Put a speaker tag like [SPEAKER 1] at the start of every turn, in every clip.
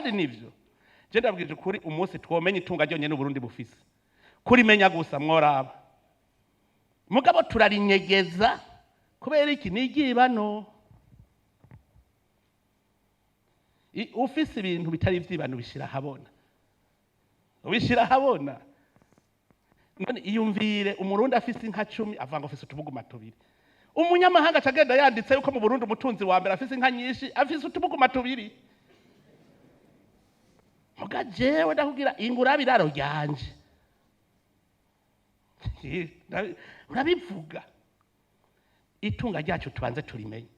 [SPEAKER 1] Kandi nivyo, je ndabwije ukuri, umunsi twomenya itunga ryonyene Uburundi bufise, kurimenya gusa mworaba, mugabo turarinyegeza kubera iki? N'iryibano. Ufise ibintu bitari ivyibano ubishira ahabona, ubishira ahabona. None iyumvire Umurundi afise inka 10 avuga ngo afise utubuguma tubiri, umunyamahanga acagenda yanditse yuko mu Burundi umutunzi wa mbere afise inka nyinshi afise utubuguma tubiri. Muga jewe ndakubwira, ingura biraro ryanje urabivuga. Itunga ryacu tubanze turimenye.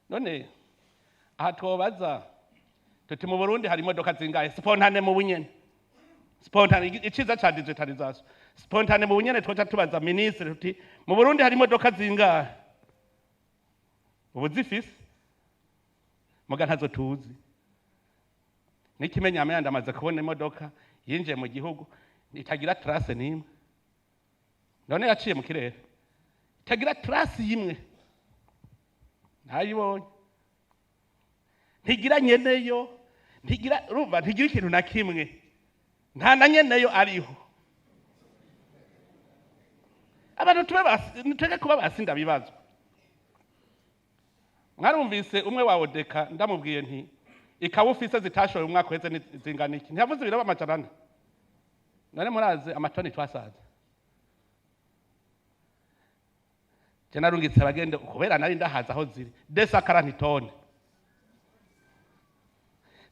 [SPEAKER 1] None aha twobaza tuti mu Burundi hari imodoka zingahe? Spontané mu bunyene, spontané, iciza ca digitalisation, spontané mu bunyene twoca tubaza ministre tuti mu Burundi hari imodoka zingahe? Ubu zifise, muga ntazo tuzi. N'ikimenyamenya, ndamaze kubona imodoka yinjiye mu gihugu itagira trace n'imwe. None yaciye mu kirere itagira trace y'imwe, ntayibonye, ntigira nyeneyo, ntigira, urumva, ntigira ikintu na kimwe, nta na nyeneyo ariho. Abantu tube tureke kuba basinda bibazo. Mwarumvise umwe wa Odeka, ndamubwiye nti ikawa ufise zitashoye umwaka uheze ni zingana iki? Ntiyavuze ibiro 400. None murazi amatoni twasaze? Je narungitse abagende kubera nari ndahaza aho ziri 240 tone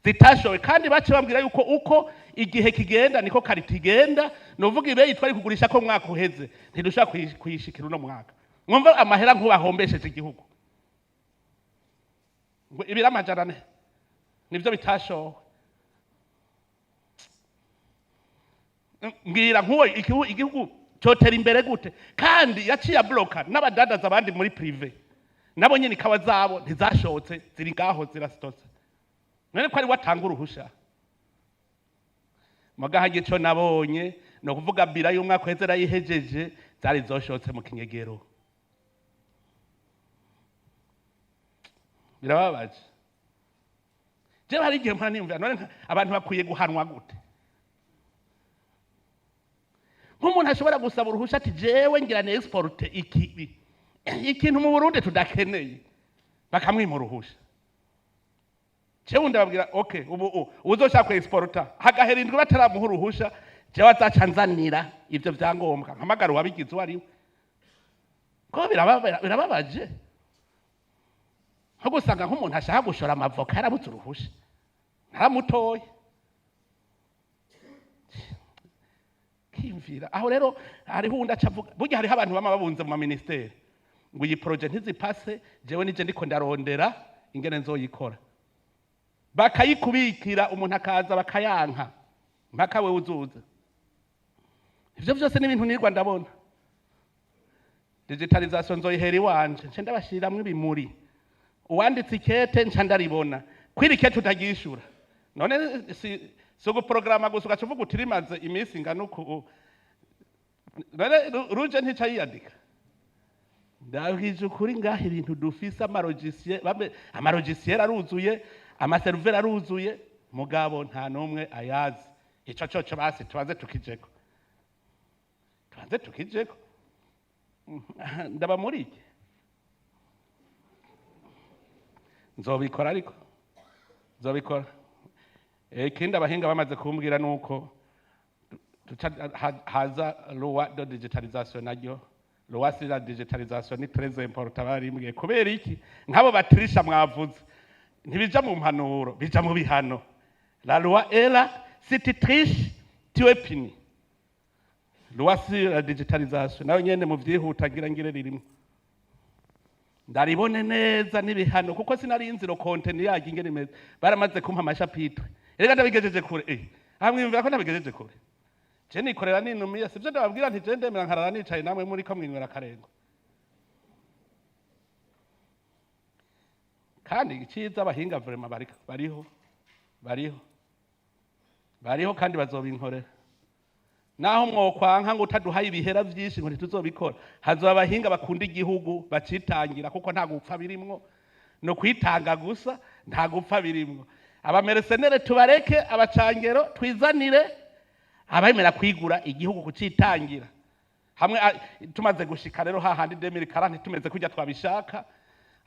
[SPEAKER 1] zitashowe, kandi bace bambwira yuko uko igihe kigenda niko qualité igenda. Nuvuga ibeyi twari kugurisha ko mwaka uheze ntidushobora kuyishikira uno mwaka. Mwumva amahera nk'ubahombesheje igihugu, ngo ibiro 400 nivyo bitashowe. Mbwira nk'uwo igihugu cotera imbere gute? Kandi yaciye abloka n'abadandaza abandi muri privé, nabo nyene ikawa zabo ntizashotse, ziri ngaho zirasitotse. None ko ari watanga uruhusha? Mugaha ico nabonye ni ukuvuga bira y'umwaka uheze arayihejeje, zari zoshotse mu kinyegero. Birababaje. Jewe hari igihe mpora niyumvira, none abantu bakwiye guhanwa gute? Nk'umuntu ashobora gusaba uruhusha ati jewe ngira ni export iki ikintu mu Burundi tudakeneye, bakamwima uruhusha. Jewe ndababwira, okay, ubu uzoshaka ku exporta hagahera indwi bataramuha uruhusha, jewe azaca nzanira ivyo vyangombwa, mpamagara uwabigize uwo ari we. Ko birababaje nko gusanga nk'umuntu ashaka gushora amavoka yarabuze uruhusha, ntaramutoye. Kiyumvira aho rero hariho uwundi aca avuga, burya hariho abantu bama babunze mu maministeri ngo iyi projet ntizipase, jewe nije ndiko ndarondera ingene nzoyikora, bakayikubikira, umuntu akaza bakayanka mpaka wewe uzuza. Ivyo vyose n'ibintu nirwa ndabona. Digitalisation nzoyihera iwanje, nce ndabashiramwo ibimuri, uwanditse ikete nca ndaribona kwiri ikete utagishura. None si uguporogaramu gusa ugaca uvuga uti rimaze iminsi ingana uku, none ruje ntica yiyandika. Ndabwije ukuri, ngaha ibintu dufise amalogiciel, bambe amalogiciel aruzuye, amaserveur aruzuye, mugabo nta n'umwe ayazi. Ico coco basi tubanze tukijeko, tubanze tukijeko. Ndaba muri iki nzobikora, ariko nzobikora. Ikindi abahinga bamaze kumbwira nuko haza loi de digitalisation, naryo loi sur la digitalisation ni très important. Barimbwiye kubera iki? Nk'abo batirisha mwavuze ntibija mu mpanuro, bija mu bihano. La loi est là, si tu triches tu es puni. Loi sur la digitalisation nayo nyene mu vyihuta ngira ngire ririmo ndaribone neza n'ibihano, kuko sinari nzi ro contenu yaryo ingene imeze. Baramaze kumpa amachapitre, erega ndabigejeje kure. Hamwiyumvira ko ndabigejeje kure. Je nikorera ninumiye, sivyo? Ndababwira nti je ndemera nkarara nicaye namwe muri ko mwinywera akarengo. Kandi iciza abahinga vraiment bariho, bariho, bariho, kandi bazobinkorera. Naho mwokwanka ngo utaduhaye ibihera vyinshi ngo ntituzobikora, hazoba abahinga bakunda igihugu bacitangira, kuko nta gupfa birimwo, no kwitanga gusa, nta gupfa birimwo. Aba mercenaires tubareke, abacangero twizanire abemera kwigura igihugu, kucitangira hamwe. Tumaze gushika rero hahandi 2040 tumeze kujya twabishaka,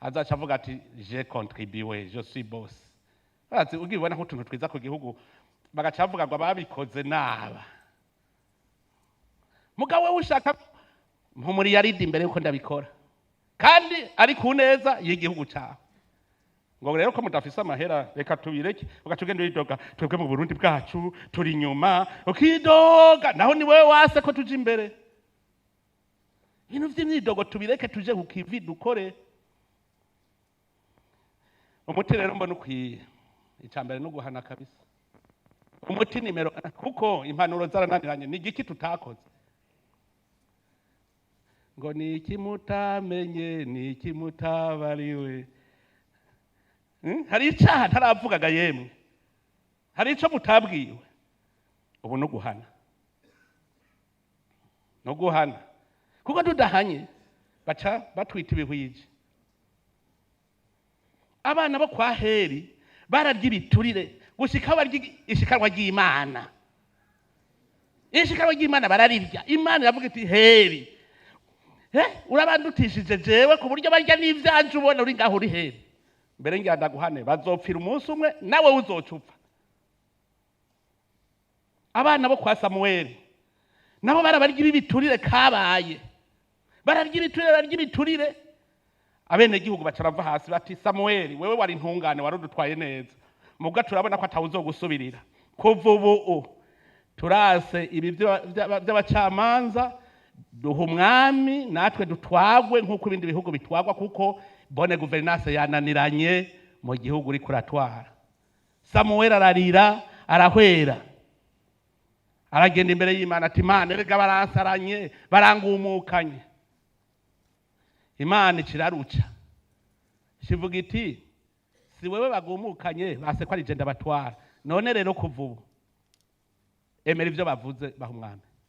[SPEAKER 1] azaca avuga ati: "J'ai contribué, je suis boss." Barazi ugibona nk'utuntu twiza ku gihugu, bagaca bavuga ngo ababikoze naba. Mugabo wewe ushaka mpumuri yaridi imbere yuko ndabikora, kandi ari ku neza y'igihugu cyawe. Ngo rero ko mudafise amahera, reka tubireke. Ugaca ugenda uridoga: "Twebwe mu Burundi bwacu turi inyuma." Ukidoga, naho ni wewe wase ko tuja imbere. Ibintu vy'imyidogo tubireke, tuje ku kivi, dukore. Umuti rero mbona ukwiye, icya mbere no guhana kabisa. Umuti nimero, kuko impanuro zarananiranye. Ni igiki tutakoze? Ngo ni iki mutamenye? Ni iki mutabariwe? Hari icaha ntaravugaga? Yemwe, hari ico mutabwiwe? Ubu no guhana, no guhana, kuko tudahanye baca batwita ibihwije. Abana bo kwa Heri bararya ibiturire gushika barya ishikanwa ry'Imana. Ishikanwa ry'Imana bararirya. Imana iravuga iti: "Heri, urabandutishije jewe ku buryo barya n'ivyanje, ubona uri ngaho uri Heri. Mbere ngira ndaguhane, bazopfira umunsi umwe, nawe uzoca upfa." Abana bo kwa Samuweli nabo barabarya ibiturire, kabaye bararya ibiturire, bararya ibiturire. Abenegihugu baca bava hasi bati: "Samuweli, wewe wari intungane, wari udutwaye neza, mubwo turabona ko atawuzogusubirira. Kuva ubu turase ibi by'abacamanza, duha umwami, natwe dutwagwe nk'uko ibindi bihugu bitwagwa, kuko bonne gouvernance yananiranye mu gihugu uriko uratwara." Samuweli ararira, arahwera, aragenda imbere y'Imana ati: "Imana, erega baransaranye, barangumukanye." Imana iciraruca, kivuga iti: "Si wewe bagumukanye, base ko ari je ndabatwara. None rero kuva ubu emera ivyo bavuze, baha umwami."